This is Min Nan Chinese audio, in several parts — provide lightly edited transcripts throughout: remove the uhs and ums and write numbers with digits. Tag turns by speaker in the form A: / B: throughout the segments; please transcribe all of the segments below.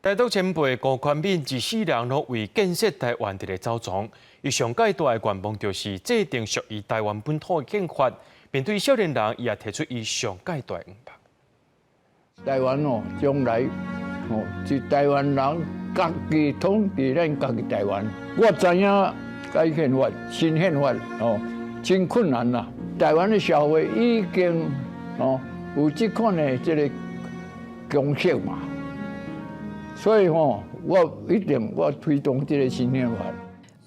A: 台獨前輩辜寬敏一世人攏為建設台灣佇咧走創，伊上蓋大的願望就是制定屬於台灣本土的憲法。面對少年人，伊也提出伊上蓋大的願望。
B: 台灣哦，將來哦是台灣人家己統治咱家己台灣。我知影改憲法、新憲法哦，真困難啦。台灣的社會已經哦有這款的這个共識嘛。所以吼，我一定我推動這个新憲法。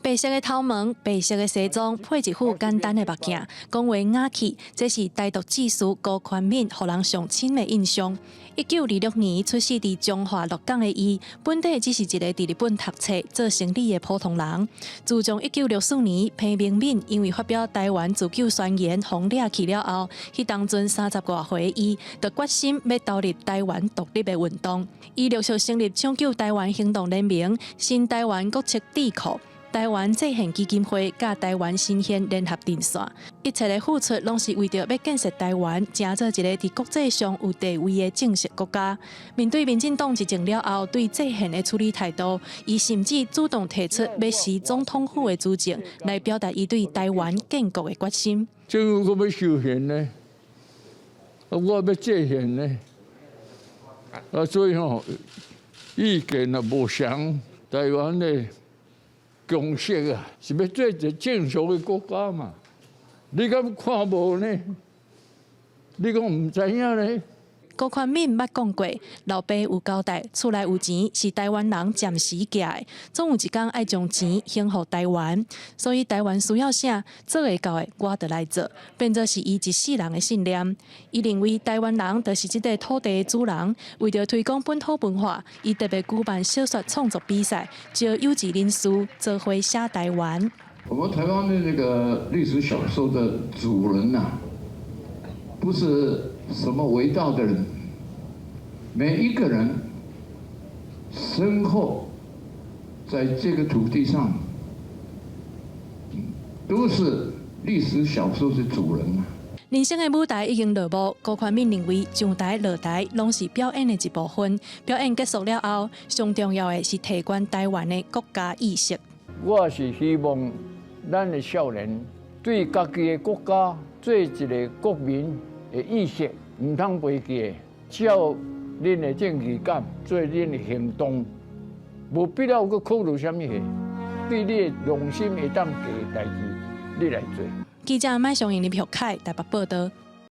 C: 白色的頭毛，白色的西裝，配一副簡單的目鏡，講話雅氣，這是台獨志士辜寬敏予人上深的印象。1926年出世佇彰化鹿港的伊，本底只是一个佇日本讀冊做生理的普通人。自從1964年彭明敏因為發表台灣自救宣言予掠去了後，彼當陣30外歲伊就決心欲投入台灣獨立的運動。伊陸續成立搶救台灣行動聯盟、新台灣國策智庫、台灣制憲基金會、佮台灣新憲聯合陣線，一切的付出攏是為著欲建設台灣，成做一个佇國際上有地位的正式國家。面對民進黨執政了後對制憲的處理態度，伊甚至主動提出欲辭總統府的資政，來表達伊對台灣建國的決心。
B: 政府閣欲修憲呢，我欲制憲呢，啊，所以吼意見啊無相，台灣的共識啊，是欲做一个正常的國家嘛？你敢看無呢？你講毋知影呢？
C: 辜寬敏捌講過，老爸有交代，厝內有錢是台灣人暫時寄的，總有一工愛將錢還予台灣。所以台灣需要啥，做會到的我就來做，變做是伊一世人的信念。伊認為台灣人就是這塊土地的主人，為著推廣本土文化，伊特別舉辦小說創作比賽，招有志人士做伙寫台灣。
D: 我們台灣的那個歷史小說的主人吶，不是什麼偉大的人，每一個人身後在這個土地上，都是歷史小說的主人啊。
C: 人生的舞台已經落幕，辜寬敏認為上台落台攏是表演的一部分。表演結束了後，上重要的是提懸台灣的國家意識。
B: 我是希望咱的少年對家己的國家做一个國民的意識，毋通袂記。照恁的正義感做恁的行動，無必要閣考慮啥物事。對你的良心會當過的代誌，你來做。
C: 記者麥尚瑩、林玉凱台北報道。